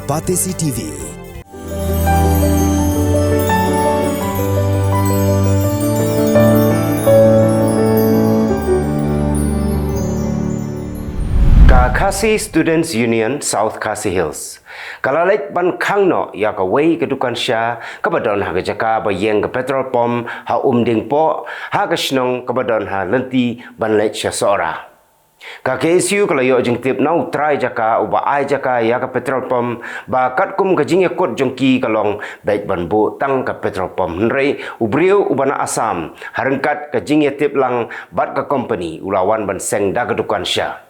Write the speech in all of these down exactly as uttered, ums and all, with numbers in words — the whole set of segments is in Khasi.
Batesi T V. Ka Khasi Students Union South Khasi Hills ka la leit ban khang noh ïa kawei ka dukan sha kaba don ha ka jaka ba ïeng ka petrol pump ha Umdingpoh, ha ka shnong kaba don ha lynti ban leit sha Sohra. Ka K S U ka la ïoh jingtip na u trai jaka uba ai jaka ïa ka petrol pump ba katkum ka jingïakut jong ki ka long beit ban buh tang ka petrol pump, hynrei u briew uba na Assam, ha ryngkat ka jingïatip lang bad ka company, u la wan ban seng da ka dukan sha.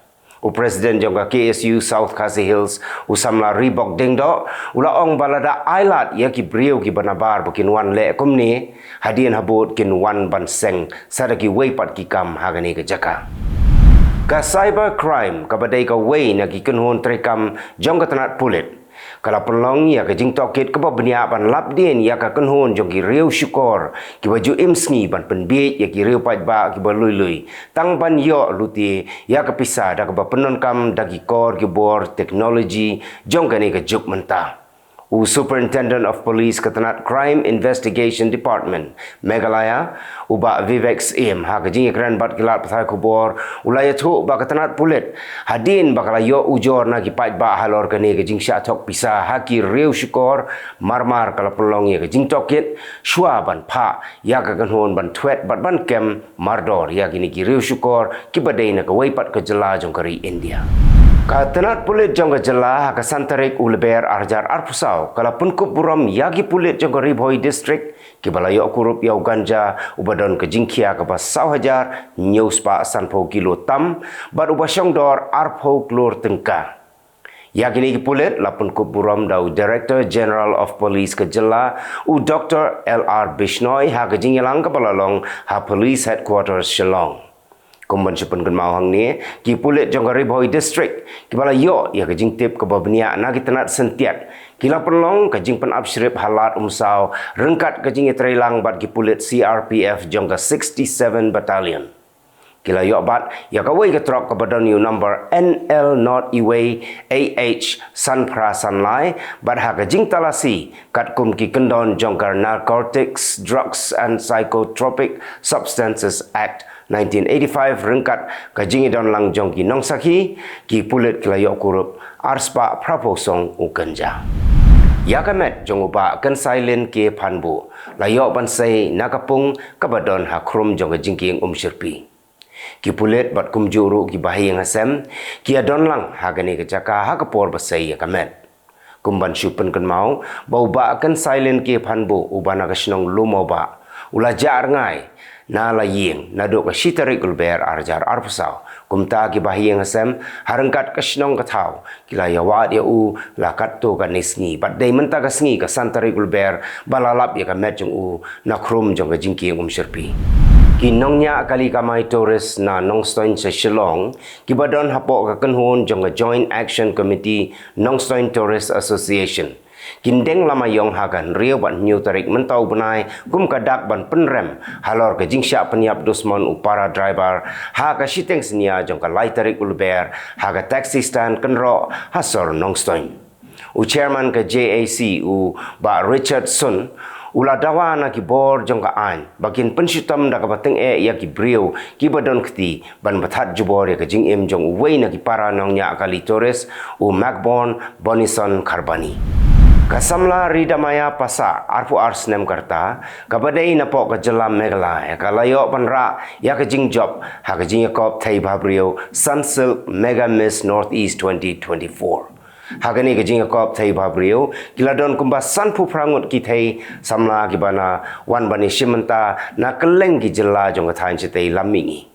U President jong ka K S U South Khasi Hills, u samla Ribok Diengdoh, u la ong ba lada ai lad ïa ki briew kiba nabar ba kin wan leh kumne, hadien habud kin wan ban seng sa da kiwei pat ki kam ha kane ka jaka. Ka cyber crime kaba dei kawei na ki kynhun treikam jong ka tnat pulit ka la pynlong ïa ka jingtohkit kaba bniah ban lap dien ïa ka kynhun jong ki riew shukor kiba ju im sngi ban pynbiej ïa ki riew paidbah kiba lui lui, tang ban ïoh lute ïa ka pisa da kaba pyndonkam da ki kor ki bor teknoloji jong kane ka juk mynta. U Superintendent of Police ka tnat Crime Investigation Department Meghalaya, u Bah Vivek Syiem, ha ka jingïakren bad ki lad pathai khubor, u la ïathuh ba ka tnat pulit, hadien ba ka la ïoh ujor na ki paidbah halor kane ka jingshah thok pisa ha ki riew shukor, marmar ka la pynlong ïa ka jingtohkit shuwa ban phah ïa ka kynhun ban thwet bad ban kem mardor ïa kine ki riew shukor kiba dei na kawei pat ka jylla jong ka ri India. Ka tnat pulit jong ka jylla ha ka san tarik u Lber ar hajar arphew saw ka la pynkup burom ïa ki pulit jong ka Ri Bhoi District kiba la ïoh kurup ïa u ganja uba don ka jingkhia kaba saw hajar hynñiew spah sanphew kilo tam bad uba shongdor arphew klur tyngka. Ïa kine ki pulit la pynkup burom da u Director General of Police ka jylla, u Doktor L R Bishnoi, ha ka jingïalang kaba la long ha Police Headquarters Shillong. Kum ban shu pynkynmaw hangne, ki pulit jong ka Ri Bhoi District kiba la ïoh ïa ka jingtip kaba bniah na ki tnat syntiat ki la pynlong ka jingpynap shrip ha Lad Umsaw ryngkat ka jingïatreilang bad ki pulit C R P F jong ka sixty-seven Battalion. Ki la ïoh bat ïa kawei ka trok kaba don ïa u number N L not iwei A H san phra san lai bad ha ka jingtalasi katkum ki kyndon jong ka Narcotics, Drugs and Psychotropic Substances Act nineteen eighty-five ryngkat ka jingïadon lang jong ki nongsakhi, ki pulit ki la ïoh kurup ar spah phraphew song u ganja. Ïa ka met jong u Bah Kynsailin K Phanbu la ïoh ban sei na ka pung kaba don ha khrum jong ka jingkieng Umshyrpi. Ki pulit bad kumjuh ruh ki bahaïing hasem ki ïadon lang ha kane ka jaka ha ka por ba sei ïa ka met. Kum ban shu pynkynmaw ba u Bah Kynsailin K Phanbu uba na ka shnong Lumawbah u la jah rngai na la ïing naduh ka shi tarik u Lber ar hajar arphew saw. Kumta ki bahaïing hasem ha ryngkat ka shnong ka thaw ki la ïawad ïa u la katto katne sngi bad dei mynta ka sngi ka san tarik u Lber ba la lap ïa ka met jong u na khrum jong ka jingkieng Umshyrpi. Ki nongñiah kali kamai tourist na Nongstoiñ sha Shillong kiba don hapoh ka kynhun jong ka Joint Action Committee Nongstoiñ Tourist Association kin deng lama ïong ha ka hynriew bad hynñiew tarik mynta u bnai kum ka dak ban pynrem halor ka jingshah pynïap dusmon u para driver ha ka shiteng synñia jong ka lai tarik u Lber ha ka taxi stand kynroh ha sor Nongstoiñ. U chairman ka J A C u Bah Richard Sun u la dawa na ki bor jong ka aiñ ba kin pynshitom da kaba tyngeh ïa ki briew kiba don kti ban pynthat jubor ïa ka jingim jong uwei na ki para nongñiah kali tourist u Macborn Bonison Kharbani. Ka samla Ridamaya Passah arphew ar snem ka rta kaba dei napoh ka jylla Meghalaya ka la ïoh ban rah ïa ka jingjop ha ka jingïakop thei bhabriew Sunsilk Mega Miss Northeast twenty twenty-four. Ha kane ka jingïakop thei bhabriew ki la don kumba sanphew phra ngut ki thei samla kiba na wan ban ïashim bynta na kylleng ki jylla jong ka thaiñ shatei lam mihngi.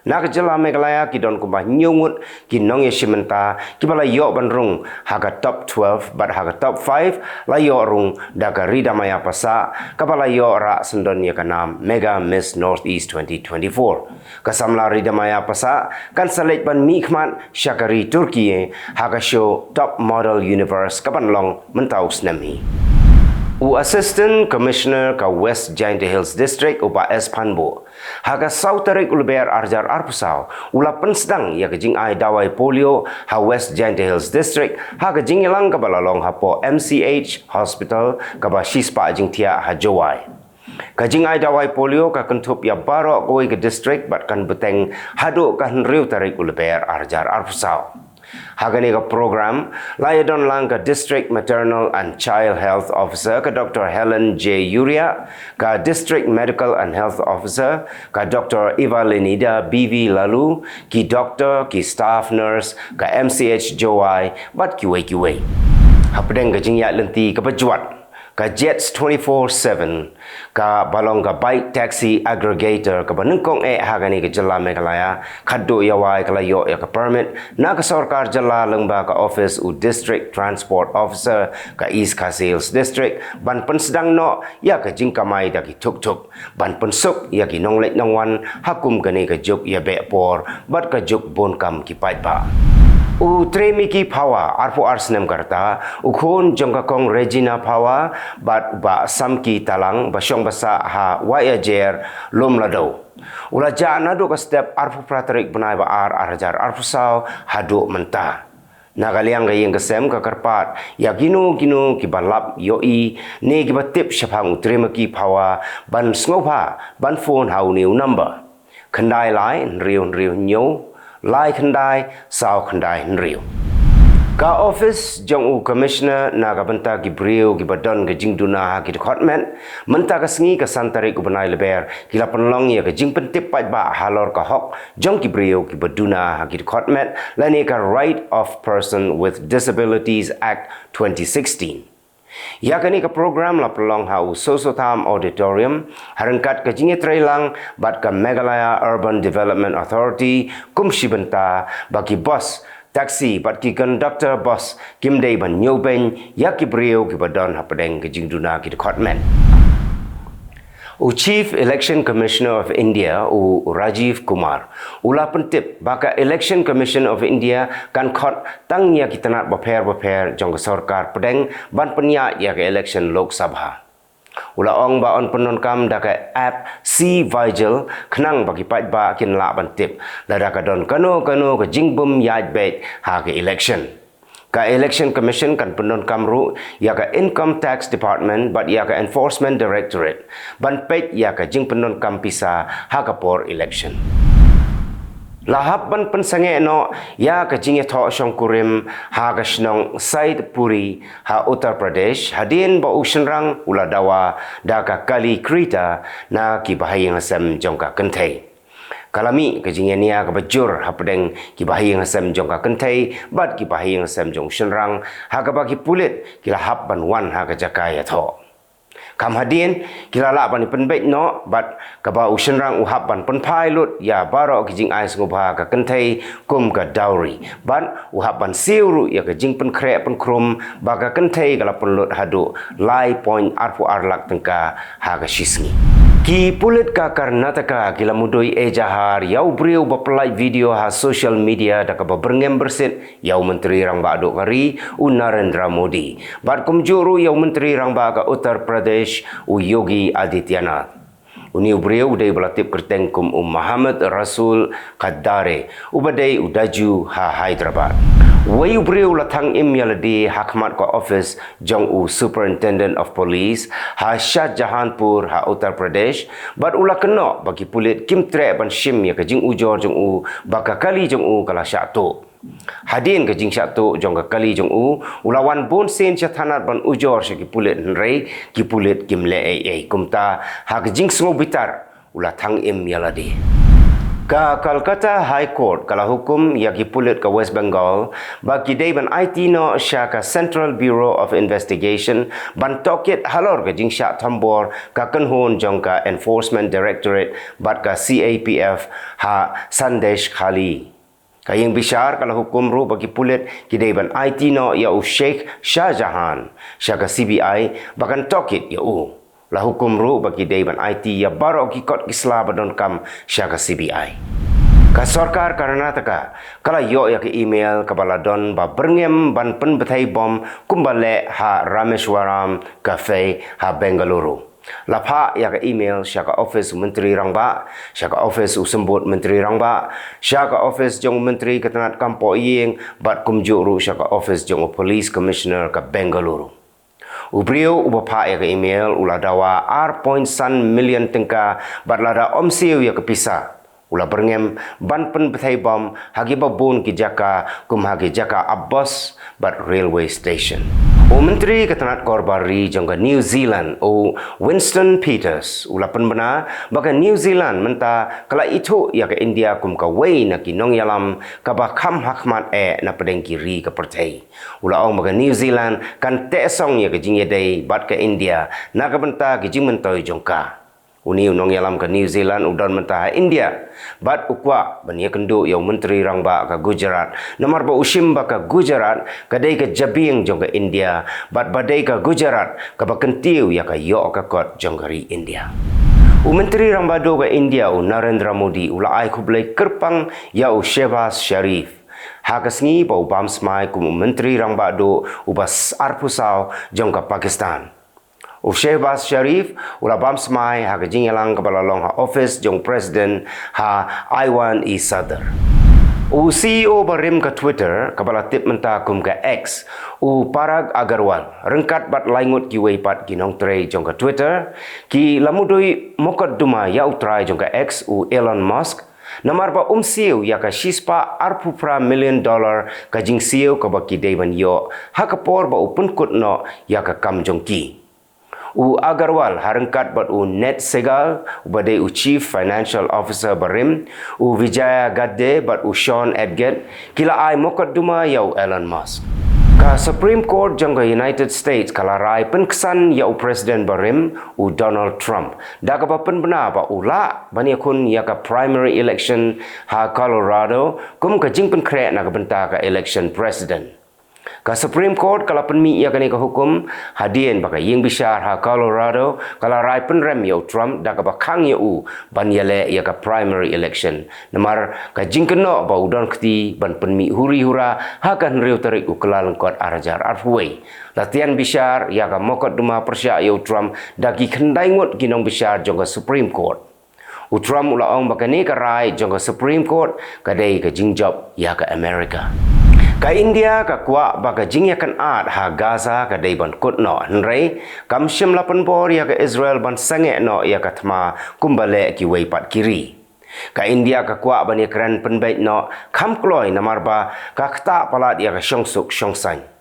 Na ka jylla Meghalaya ki don kumba hynñiew ngut ki nongïashim bynta kiba la ïoh ban rung ha ka top twelve bad ha ka top five la ïoh rung da ka Ridamaya Passah kaba la ïoh rah syndon ïa ka nam Mega Miss Northeast twenty twenty-four. Ka samla Ridamaya Passah kan sa leit ban mihkhmat sha ka ri Turkey ha ka show Top Model Universe kaban long mynta u snem hi. U Assistant Commissioner ka West Jaintia Hills District, u Bah S Phanbuh, ha ka saw tarik u Lber arhajar arphew saw, u la pynsdang ïa ka jingai dawai polio ha West Jaintia Hills District, ha ka jingïalang kaba la long hapoh M C H Hospital kaba shispah jingthiah ha Jowai. Ka jingai dawai polio ka kynthup ïa baroh kawei ka district bad kan bteng haduh ka hynriew tarik u Lber arhajar arphew saw. Ha kane ka program, la ïadon lang ka District Maternal and Child Health Officer ka Doctor Helen J Yuria, ka District Medical and Health Officer ka Doctor Evalinida B V Lalu, ki doctor, ki staff nurse ka M C H Jowai bad kiwei kiwei. Hapdeng ka jingïaid lynti kaba jwat, ka Jets twenty-four seven, kaba long ka bike taxi aggregator kaba nyngkong eh ha kane ka jylla Meghalaya, khadduh ïa wai ka la ïoh ïa ka permit na ka sorkar jylla lyngba ka office u District Transport Officer ka East Khasi Hills District ban pynsdang noh ïa ka jingkamai da ki tuk tuk ban pynsuk ïa ki nongleit nongwan ha kum kane ka juk ïabeh por bad ka juk bun kam ki paidbah. U Tremiki Phawa, arphew ar snem ka rta, u khun jong ka Kong Regina Phawa bad u Bah Samki Talang ba shong ba sah ha Waiajer, Lumlado, u la jah naduh ka step arphew phra tarik bnai ba ar arhajar arphew saw haduh mynta. Na ka liang ka ïing ka sem ka kyrpad ïa kino kino kiba lap ïohi ne kiba tip shaphang u Tremiki Phawa ban sngewbha ban phone ha une u number: khyndai lai hynriew hynriew hynñiew lai khyndai saw khyndai hynriew. Ka office jong u Commissioner na ka bynta ki briew kiba don ka jingduna ha ki dkhot met, mynta ka sngi ka san tarik u bnai Lber, ki la pynlong ïa ka jingpyntip paidbah halor ka hok jong ki briew kiba duna ha ki dkhot met lane ka Right of Person with Disabilities Act twenty sixteen. Ïa kane ka program la pynlong ha u Sosotham Auditorium, ha ryngkat ka jingïatreilang bad ka Meghalaya Urban Development Authority kum shi bynta ba ki bus, taxi bad ki conductor bus kim dei ban ñiewbeiñ ïa ki briew kiba don hapdeng ka jingduna ki dkhot met. U Chief Election Commissioner of India, u Rajiv Kumar, u la pyntip ba ka Election Commission of India kan khot tang ïa ki tnat bapher bapher jong ka sorkar pdeng ban pynïaid ïa ka election Lok Sabha. U la ong ba yn pyndonkam da ka app C-Vigil khnang ba ki paidbah kin lah ban tip lada ka don kano kano ka jingbym ïaid beit ha ka election. Ka Election Commission kan pyndonkam ruh ïa ka Income Tax Department bad ïa ka Enforcement Directorate ban peit ïa ka jingpyndonkam pisa ha ka por election. La hap ban pynsangeh noh ïa ka jingïathoh shongkurim ha ka shnong Saitpuri ha Uttar Pradesh hadien ba u shynrang u la dawa da ka Kali Krita na ki bahaïing hasem jong ka kynthei. Ka la mih ka jingïania kaba jur hapdeng ki bahaïing hasem jong ka kynthei bad ki bahaïing hasem jong u shynrang, ha kaba ki pulit ki la hap ban wan ha ka jaka ïathoh. Kham hadien, ki la lah ban ïa pynbeit noh bad kaba u shynrang u hap ban pynphai lut ïa baroh ki jingai sngewbha ka kynthei kum ka dowry bad u hap ban siew ruh ïa ka jingpynkhreh pynkhrum ba ka kynthei ka la pynlut haduh lai point arphew ar lak tyngka ha ka shisngi. Ki pulit ka Karnataka ki la mudui ejahar ïa u briew ba pynlait video ha social media da kaba byrngem byrsit ïa u Myntri Rangbah Duh ka ri, u Narendra Modi, bad kumjuh ruh ïa u Myntri Rangbah ka Uttar Pradesh, u Yogi Adityanath. Une u briew u dei ba la tip kyrteng kum u Mohammad Rasul Khaddare, uba dei u Daju ha Hyderabad. Wei u briew u la thang im ïa lade ha khmat ka office jong u Superintendent of Police ha Shahjahanpur ha Uttar Pradesh, bad u la kynnoh ba ki pulit kim treh ban shim ïa ka jingujor jong u ba ka kali jong u ka la shah tuh. Hadien ka jingshah tuh jong ka kali jong u, u la wan bun sien sha thanat ban ujor sha ki pulit, hynrei ki pulit kim leh ei ei. Kumta, ha ka jingsngewbitar, u la thang im ïa lade. Ka Calcutta High Court ka la hukum ïa ki pulit ka West Bengal ba ki dei ban aiti noh sha ka Central Bureau of Investigation ban tohkit halor ka jingshah thombor ka kynhun jong ka Enforcement Directorate bad ka C A P F ha Sandeshkhali. Ka ïing bishar ka la hukum ruh ba ki pulit ki dei ban aiti noh ïa u Sheikh Shah Jahan sha ka C B I ba kan tohkit ïa u. La hukum ruh ba ki dei ban aiti ïa baroh ki kot ki sla ba donkam sha ka C B I. Ka sorkar Karnataka ka la ïoh ïa ka email kaba la don ba byrngem ban pynbthei bom kumba leh ha Rameshwaram Cafe ha Bengaluru. La phah ïa ka email sha ka ophis u Myntri Rangbah, sha ka ophis u Symbud Myntri Rangbah, sha ka ophis jong u Myntri ka tnat kam poh ïing, bad kumjuh ruh sha ka ophis jong u Police Commissioner ka Bengaluru. U briew uba phah ïa ka email u la dawa ar point san million tyngka bad lada ym siew ïa ka pisa, u la byrngem ban pynbthei bom ha kiba bun ki jaka, kum ha ki jaka ap bus bad railway station. U Myntri ka tnat kor bar ri jong ka New Zealand, u Winston Peters, u la pynbna ba ka New Zealand mynta ka la ithuh ïa ka India kum kawei na ki nongïalam kaba kham hakhmat eh na pdeng ki ri ka pyrthei. U la ong ba ka New Zealand kan tehsong ïa ka jingïadei bad ka India na ka bynta ki jingmyntoi jong ka. Une u nongïalam ka New Zealand u don mynta ha India bad u kwah ban ïakynduh ïa u Myntri Rangbah ka Gujarat, namar ba u shim ba ka Gujarat ka dei ka jabieng jong ka India bad ba dei ka Gujarat kaba kyntiew ïa ka ïoh ka kot jong ka ri India. U Myntri Rangbah Duh ka India, u Narendra Modi, u la ai khublei kyrpang ïa u Shehbaz Sharif ha ka sngi ba u bam smai kum u Myntri Rangbah Duh uba arphew saw jong ka Pakistan. U Shehbaz Sharif u la bam smai ha ka jingïalang kaba la long ha ophis jong u President ha Aiwan-e-Sadr. U C E O barim ka Twitter, kaba la tip mynta kum ka X, u Parag Agrawal, ryngkat bad lai ngut kiwei pat ki nongtrei jong ka Twitter, ki la mudui mokotduma ïa u trai jong ka X, u Elon Musk, namar ba um siew ïa ka shispah arphew phra million dollar ka jingsiew kaba ki dei ban ïoh ha ka por ba u pynkut noh ïa ka kam jong ki. U Agrawal ha ryngkat bad u Ned Segal, uba dei u Chief Financial Officer barim, u Vijaya Gadde bad u Sean Edgett, ki la ai mokotduma ïa u Elon Musk. Ka Supreme Court jong ka United States ka la rai pynksan ïa u President barim, u Donald Trump, da kaba pynbna ba u lah ban ïakhun ïa ka primary election ha Colorado kum ka jingpynkhreh na ka bynta ka election president. Ka Supreme Court ka la pynmih ïa kane ka hukum hadien ba ka ïing bishar ha Colorado ka la rai pynrem ïa u Trump da kaba khang ïa u ban ïaleh ïa ka primary election, namar ka jingkynnoh ba u don kti ban pynmih huri hura ha ka hynriew tarik u Kyllalyngkot ar hajar arphew wei. La tian bishar ïa ka mokotduma pyrshah ïa u Trump da ki khyndai ngut ki nongbishar jong ka Supreme Court. U Trump u la ong ba kane ka rai jong ka Supreme Court ka dei ka jingjop ïa ka America. Ka India ka kwah ba ka jingïakynad ha Gaza ka dei ban kut noh, hynrei kam shym la pynbor ïa ka Israel ban sangeh noh ïa ka thma kumba leh kiwei pat ki ri. Ka India ka kwah ban ïakren pynbeit noh kham kloi namar ba ka ktah palat ïa ka shongsuk shongsaiñ.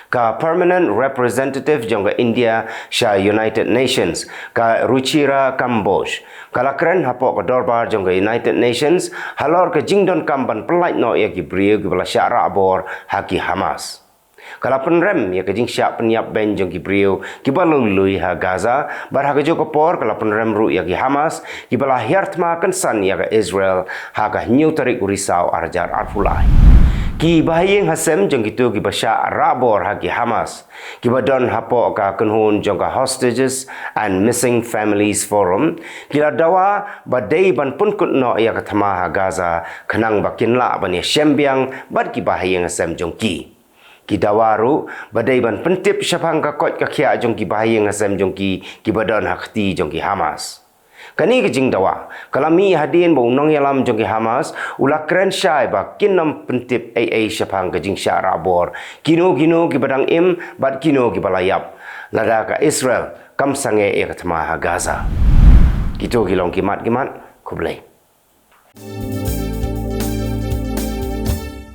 Ka Permanent Representative jong ka India sha United Nations, ka Ruchira Kamboj, ka la kren hapoh ka dorbar jong ka United Nations halor ka jingdonkam ban pyllait noh ïa ki briew kiba la shah rah bor ha ki Hamas. Ka la pynrem ïa ka jingshah pynïap beiñ jong ki briew kiba lui lui ha Gaza, bad ha kajuh ka por ka la pynrem ruh ïa ki Hamas kiba la hiar thma kynsan ïa ka Israel ha ka hynñiew tarik u Risaw ar hajar arphew lai. Ki bahaïing hasem jong kito kiba shah rah bor ha ki Hamas, kiba don hapoh ka kynhun jong ka Hostages and Missing Families Forum, ki la dawa ba dei ban pynkut noh ïa ka thma ha Gaza khnang ba kin lah ban ïashem biang bad ki bahaïing hasem jong ki. Ki dawa ruh ba dei ban pyntip shaphang ka koit ka khiah jong ki bahaïing hasem jong ki kiba don ha kti jong ki Hamas. Kane ka jingdawa ka la mih hadien ba u nongïalam jong ki Hamas u la kren shai ba kin ym pyntip ei ei shaphang ka jingshah rah bor, kino kino kiba dang im bad kino kiba la ïap, lada ka Israel kam sangeh ïa ka thma ha Gaza. Kito ki long ki mat ki mat. Khublei.